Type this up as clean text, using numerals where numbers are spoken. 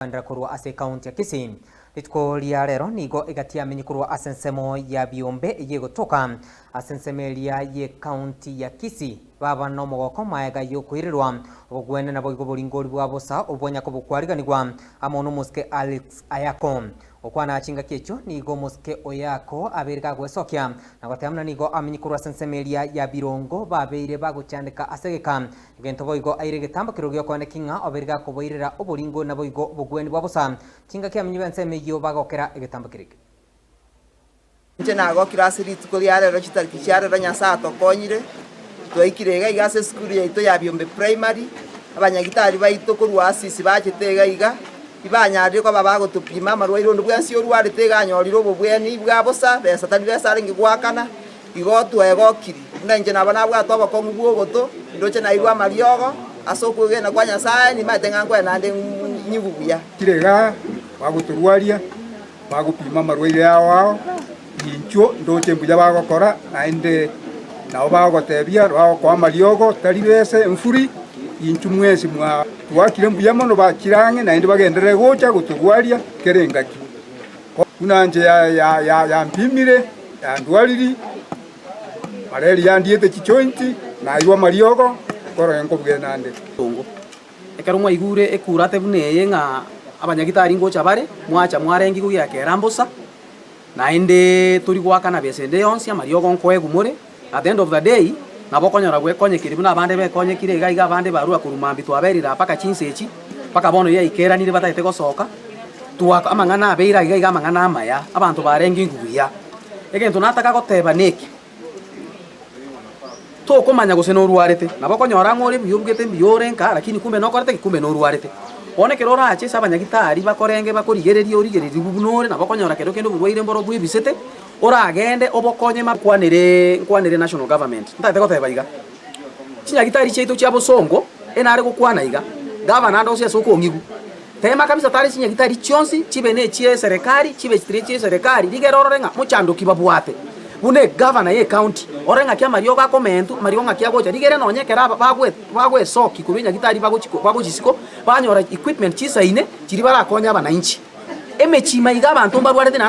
Kogandera korwa ase ekaunti ya Kisii. Rituko ria rero nigo egati yamenye korwa ase ensemo ya biombe eyio egotoka ase ensemo eria y'ekaunti ya Kisii baba nomogoko maega yokoirerwa obogwene naboigo oboringori bwa bosa obwo nyakobokwariganigwa amo nomosike Alex Ayako. Gokwana chingaki echio nigo omosike Oyako abeire gagwesokia na goteba buna nigo amenye korwa ase ensemo eria ya birongo babeire bagochandeka ase egeka Egento boigo aire egetambo keria gi'okoeneki ng'a obeire gakoboirera oboringo naboigo obogwenia bwa bosa, chingaki amenyi b'ensemo eyio bagokera egetambo keria ekio. Inche nagokire ase rituko ria rero chitariki chia rero Nyasae atokonyire, twaikire iga iga ase esukuru yaito ya Biombe Primary, abanyagitari baito korwa Asisi bachete iga iga, tibanyarire koba bagotopima amarwaire onde bwensi orwarete iga anyorire obobweni bwa bosa, besa tari besa arenge goakana, Igo twegokiri, buna inche nabo nabwate obokong'u bw'ogoto, ndoche nairwe amariogo ase okwegena kwa Nyasae, nimanyete ng'a nkwe naende nyigwe buya. Kire igaa bagotorwaria, bagopima amarwaire ao ao, inchuo ndoche mbuya bagokora, naende nabo bagogotebia bagokoa amariogo tari besa enfuri, inchuo mwensi mwa twakire mbuya mono bachire ang'e naende bagenderere gocha gotorwaria kera engaki. Buna inche yampimire, yandwariri, malaria yandiete chijointi, naigwa amariogo, nkorora nkobugia naende. Bongo. Ekero mwaigure ekurate buna eye ng'a abanyagitari ngocha bare, mwacha mwarengigwe giakera mbosa, naende tori goakana besa ende yonsi, amariogo nkoegwa more, at the end of the day, nabo okonyora gwekonyekire buna abande bekonyekire iga iga abande barua korwa mambia twaberire aa mpaka chinsa echi, mpaka bono yaikeranire batagete gosoka, twaka amang'ana abeire aiga iga amang'ana amaya, abanto barenge inwe buya. Egento nataka goteba neke, tokomanya gose norwarete, nabo okonyora ng'a ore buya obugete mbuya ore nka lakini kumbe nokorete ki? Kumbe norwarete. Bono ekero orache ase abanyagitari bakorenge bakorigererie origererigwe buna ore, nabo okonyora kero kende oborwaire mboro bwebisete, oragende obokonye ma nkwanere nkwanere national government, ntagete goteba iga, chinyagitari chiaito chia bosongo, enare gokwana iga, gavana ande onsi ase okong'igwa, tema kabisa tare chinyagitari chionsi chibe ne echie eserekari, chibe chitiri echie eserekari, rigere orore ng'a mochando ki babwate, buna egavana ya ecounty, orore ng'aki amariogo akomentwa, amariogo ng'aki agocha, rigere nonye ekero aba bagwe bagwesoki korwa enyagitari bagochi bagochi isiko, banyora equipment chisaine, chiria barakonye abananchi. Emechie ime iga abanto mbarwarete naende.